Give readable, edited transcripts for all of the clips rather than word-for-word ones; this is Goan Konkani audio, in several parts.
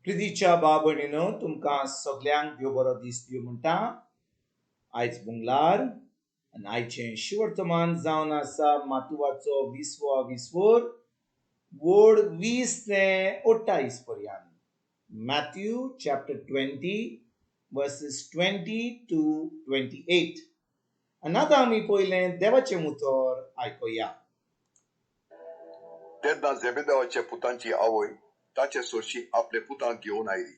प्रितीच्या भाव भयणीनो, तुमकां सगल्यांक देव बरो दीस दिवं म्हणटा. आयज बुंगलार आनी आयचें शिवर्तमान जावन आसा मातुवाचो विसवो विस्वोर वोड 20 ते 28 पर्यंत. Matthew chapter 20 verses 20 to 28. आनी आतां आमी पयलें देवाचें उतर आयकुया. तेन्ना झेबेदावाच्या पुतांची आवय ताचे सरशी आपले पुतांक घेवन आयली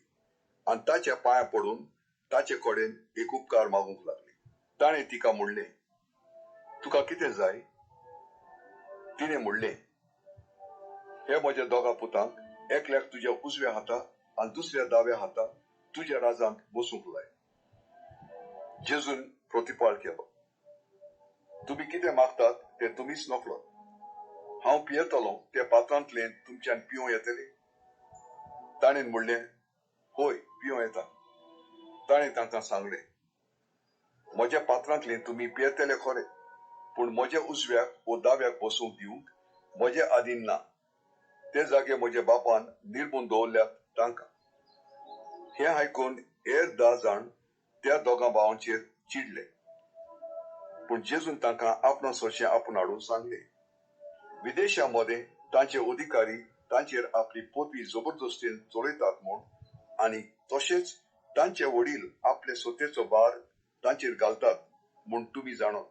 आनी ताच्या पांयां पडून ताचे कडेन एक उपकार मागूंक लागली. ताणें तिका म्हणलें, तुका कितें जाय? तिणें म्हणलें, हे म्हज्या दोगा पुतांक एकल्याक तुज्या उजव्या हाता आनी दुसऱ्या दाव्या हाता तुज्या राजांत बसूंक लाय. जेजून प्रतिपाळ केलो, तुमी कितें मागतात तें तुमीच नकळत. हांव पियेतलों त्या पात्रांतलें तुमच्यान पिवं येतलें? ताणें म्हणलें, हय, पिवं येता. ताणें तांकां सांगलें, म्हज्या पात्रांतलें तुमी पियेतले खरे, पूण म्हज्या उजव्याक वो दाव्याक बसूंक दिवंक म्हजे आदीन ना. ते जागे म्हज्या बापान निर्मून दवरल्यात तांकां. हें आयकून हेर 10 जाण त्या दोगां भावांचेर चिडले. पूण जेजून तांकां आपणा सरशें आपूण हाडून सांगलें, विदेशां मदें तांचे अधिकारी तांचेर आपली पदवी जबरदस्तीन चलयतात म्हूण, आनी तशेंच तांचे वडील आपले सत्तेचो भार तांचेर घालतात म्हूण तुमी जाणत.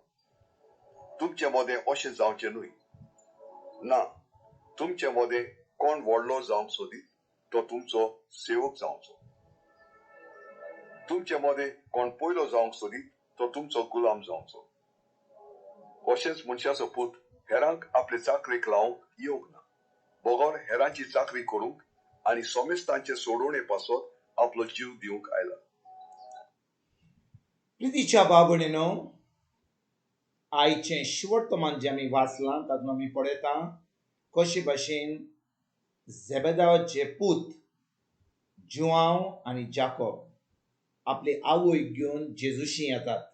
तुमचे मदें अशें जावचें न्हय. ना, तुमचे मदें कोण व्हडलो जावंक सोदीत तो तुमचो सेवक जावचो. तुमचे मदें कोण पयलो जावंक सोदीत तो तुमचो गुलाम जावचो. अशेंच मनशाचो पूत हेरांक आपले चाकरेक लावंक येवंक ना, बगर हेरांची चाकरी करूंक आनी समेस्तांचे सोडोवणे पासत आपलो जीव दिवंक आयला. प्रितीच्या भाव भयणीनो, आयचें शिवर्तमान जें आमी वाचलां तातूंत आमी पळयता कशे भाशेन झेबेदावाचे पूत जुआंव आनी जाकोब आपले आवयक घेवन जेजूशी येतात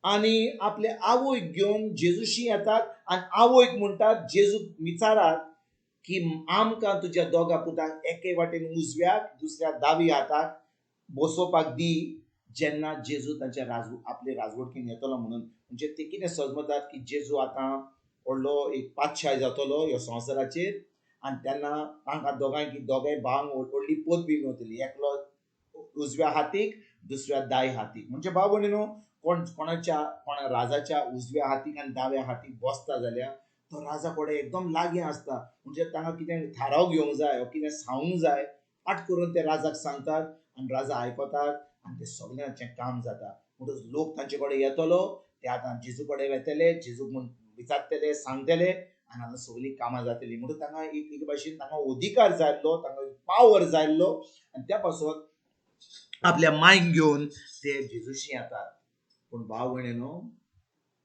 आनी आपले आवयक घेवन जेजूशी येतात आनी आवयक म्हणटात, जेजूक विचारात की आमकां तुज्या दोगा पुतांक एके वाटेन उजव्याक दुसऱ्या दावी हाताक बसोवपाक दी, जेन्ना जेजू तांच्या आपले राजवटकीन येतलो म्हणून. म्हणजे ते कितें समजतात की जेजू आतां व्हडलो एक पातशाय जातलो ह्या संवसाराचेर आनी तेन्ना तांकां दोगांय दोगांय भावांक व्हडली पदवी मेवतली, एकलो उजव्या हातीक दुसऱ्या दाय हातीक. म्हणजे भाव भयणीनो, कोण कोणाच्या कोणा राजाच्या उजव्या हातीक आनी दाव्या हातीक बसता जाल्यार तो राजा कडेन एकदम लागीं आसता. म्हणजे तांकां कितें थाराव घेवंक जाय वो कितें सांगूंक जाय, पाट करून ते राजाक सांगतात आनी राजा आयकतात आनी ते सगळ्यांचें काम जाता. म्हणटकच लोक तांचे कडेन येतलो, ते आतां जेजू कडेन वेतले, जेजूक म्हूण विचारतले, सांगतले आनी आतां सगळीं कामां जातलीं. म्हणटकच तांकां एक भाशेन तांकां अधिकार जाय आसलो, तांकां पावर जाय आसलो आनी त्या पासत आपल्या मायक घेवन ते जेजूशी येतात. पूण भाव भयणीनो,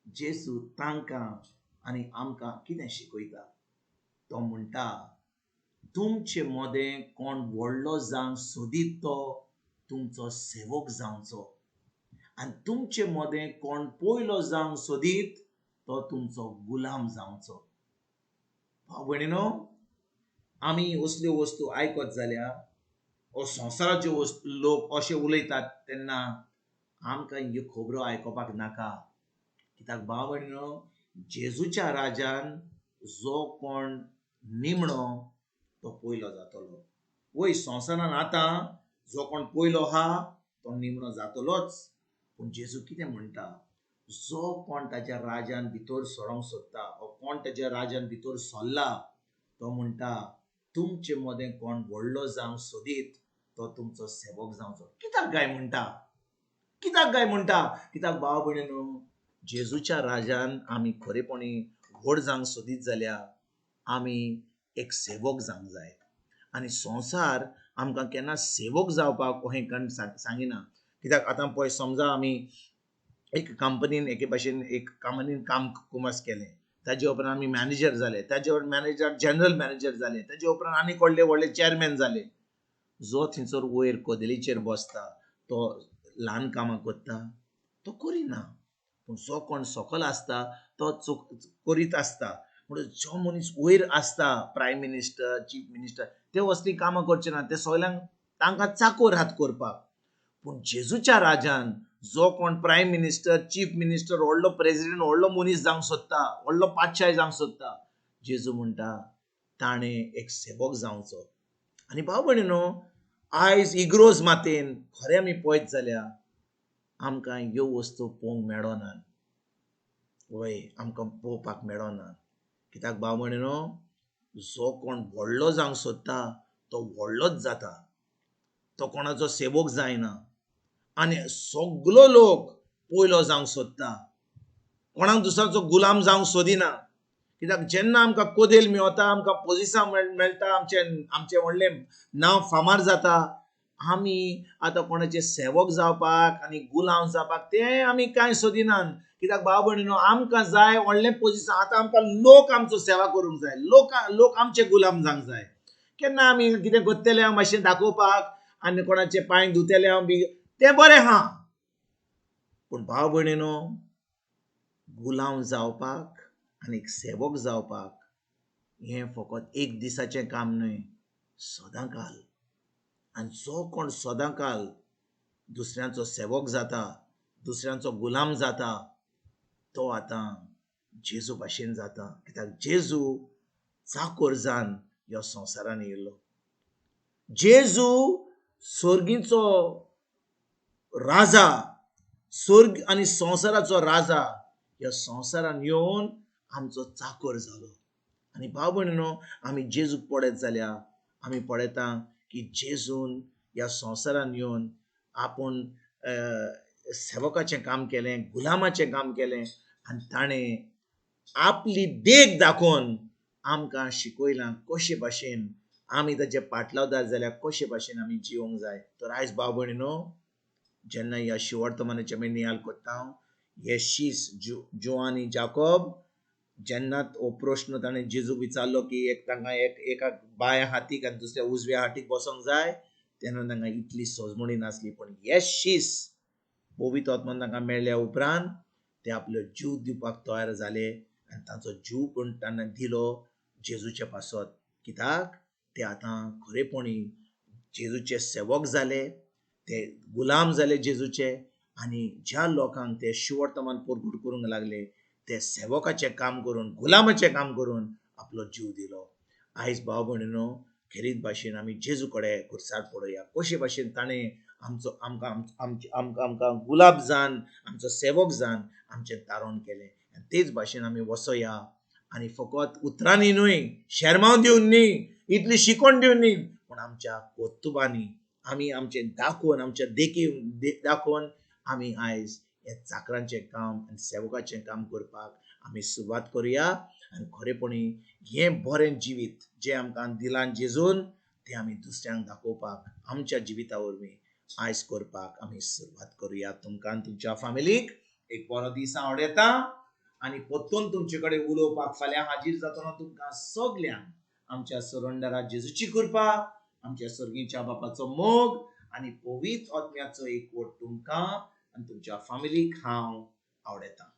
जेजू तांकां आनी आमकां कितें शिकयता? तो म्हणटा, तुमचे मदें कोण व्हडलो जावंक सोदीत तो तुमचो सेवक जावचो, आनी तुमचे मदें कोण पयलो जावंक सोदीत तो तुमचो गुलाम जावचो. भाव भयणीनो, आमी असल्यो वस्तू आयकत जाल्यार ओ संवसाराच्यो लोक अशें उलयतात तेन्ना आमकां ह्यो खबरो आयकुपाक नाका. कित्याक भाव भयणीनो, जेजूच्या राजान जो कोण निमणो तो पयलो जातलो. वय संवसारान आतां जो कोण पयलो आहा तो निमणो जातलोच, पूण जेजू कितें म्हणटा, जो कोण ताच्या राजान भितर सरोंक सोदता वो कोण ताच्या राजान भितर सरला तो म्हणटा, तुमचे मदें कोण व्हडलो जावंक सोदीत तो तुमचो सेवक जावचो. कित्याक काय म्हणटा? कित्याक काय म्हणटा? कित्याक भाव भयणीनो, जेजूच्या राजान आमी खरेपणी व्हड जावंक सोदीत जाल्यार आमी एक सेवक जावंक जाय. आनी संवसार आमकां केन्ना सेवक जावपाक अहें कन्न सांगिना. कित्याक आतां पळय, समजा आमी एक कंपनीन एके भाशेन एक कंपनीन काम कुमास केलें, ताजे उपरांत आमी मॅनेजर जाले, ताजे उपरांत मॅनेजर जनरल मॅनेजर जाले, ताजे उपरांत आनी व्हडले व्हडले चॅरमॅन जाले. जो थंयसर वयर कदेलीचेर बसता तो ल्हान कामां करता, तो करिना. पूण जो कोण सकल आसता तो करीत आसता. म्हणून जो मनीस वयर आसता, प्रायम मिनिस्टर, चीफ मिनिस्टर, ते असलीं कामां करचे ना, ते सगल्यांक तांकां चाकोर हात करपाक. पूण जेजूच्या राजान जो कोण प्रायम मिनिस्टर, चीफ मिनिस्टर, व्हडलो प्रेजिडेंट, व्हडलो मनीस जावंक सोदता, व्हडलो पातशाय जावंक सोदता, जेजू म्हणटा ताणें एक सेवक जावचो. आनी भाव भयणीनो, आयज इग्रोज मातेन खरें आमी पळयत जाल्यार आमकां ह्यो वस्तू पळोवंक मेळना. वय, आमकां पळोवपाक मेळना. कित्याक भाव भयणीनो, जो कोण व्हडलो जावंक सोदता तो व्हडलोच जाता, तो कोणाचो सेवक जायना. आनी सगलो लोक पयलो जावंक सोदता, कोणाक दुसऱ्याचो गुलाम जावंक सोदिना. कित्याक जेन्ना आमकां कोदेल मेवता, आमकां पोजिसांव मेळटा, आमचें आमचें व्हडलें नांव फामार जाता, आमी आतां कोणाचे सेवक जावपाक आनी गुलाम जावपाक तें आमी कांय सोदिनात. कित्याक भाव भयणीनो, आमकां जाय व्हडलें पोजिशन. आतां आमकां लोक आमचो सेवा करूंक जाय, लोक आमचे गुलाम जावंक जाय. केन्ना आमी कितें करतले हांव मातशें दाखोवपाक आनी कोणाचे पांय धुतले हांव बी, तें बरें आहा. पूण भाव भयणीनो, गुलाम जावपाक आनी एक सेवक जावपाक हें फकत एक दिसाचें काम न्हय, सदांकाल. आनी जो कोण सदांकाल दुसऱ्यांचो सेवक जाता, दुसऱ्यांचो गुलाम जाता, तो आतां जेजू भाशेन जाता. कित्याक जेजू चाकोर जावन ह्या संवसारान येयलो. जेजू सर्गीचो राजा, स्वर्ग आनी संवसाराचो राजा ह्या संवसारान येवन आमचो चाकोर जालो. आनी भाव भयणीनो, आमी जेजूक पळयत जाल्यार आमी पळयता की जेजून ह्या संवसारान येवन आपूण सेवकाचें काम केलें, गुलामाचें काम केलें आनी ताणें आपली देख दाखोवन आमकां शिकयलां कशे भाशेन आमी ताचे पाटलावदार जाल्यार कशे भाशेन आमी जिवंक जाय. तर आयज भाव भयणीनो, जेन्ना ह्या शिवर्तमानाचे आमी नियाळ करता, हे शीस जुआन आनी जाकोब, जेन्ना हो प्रश्न ताणें जेजूक विचारलो की एक तांकां एका बाया हातीक आनी दुसऱ्या उजव्या हातीक बसोंक जाय, तेन्ना तांकां इतली सजमणी नासली. पूण हे शीस पवित्र आत्मान तांकां मेळ्ळ्या उपरांत ते आपलो जीव दिवपाक तयार जाले आनी तांचो जीव पण तांणी दिलो जेजूचे पासत. कित्याक ते आतां खरेपणी जेजूचे सेवक जाले, ते गुलाम जाले जेजूचे. आनी ज्या लोकांक ते शिवर्तमान परगट करूंक लागले, ते सेवकाचें काम करून, गुलामाचें काम करून आपलो जीव दिलो. आयज भाव भयणीनो, खेरीत भाशेन आमी जेजू कडेन खुर्सार पळोवया कशे भाशेन ताणें आमचो आमकां आमकां आमकां गुलाब जावन, आमचो सेवक जावन आमचें तारण केलें. आनी तेच भाशेन आमी वसोया आनी फकत उतरांनी न्हय, शेरमांव दिवन न्ही, इतली शिकोवन दिवन न्ही, पूण आमच्या कर्तुबांनी आमी आमचें दाखोवन, आमच्या देखी दाखोवन आमी आयज हे चाकरांचें काम आनी सेवकाचें काम करपाक आमी सुरवात करुया. आनी खरेपणी हें बरें जिवीत जें आमकां दिलां जेजून, तें आमी दुसऱ्यांक दाखोवपाक आमच्या जिविता वरवीं आयज करपाक आमी सुरवात करुया. तुमकां आनी तुमच्या फामिलीक एक बरो दीस हांव आवडयता आनी परतून तुमचे कडेन उलोवपाक फाल्यां हाजीर जातना तुमकां सगल्यांक आमच्या सरोंडरा जेजूची कृपा, आमच्या सर्गीच्या बापाचो मोग आनी पवित्र आत्म्याचो एकवट तुमकां आनी तुमच्या फामिलीक हांव आवडयता.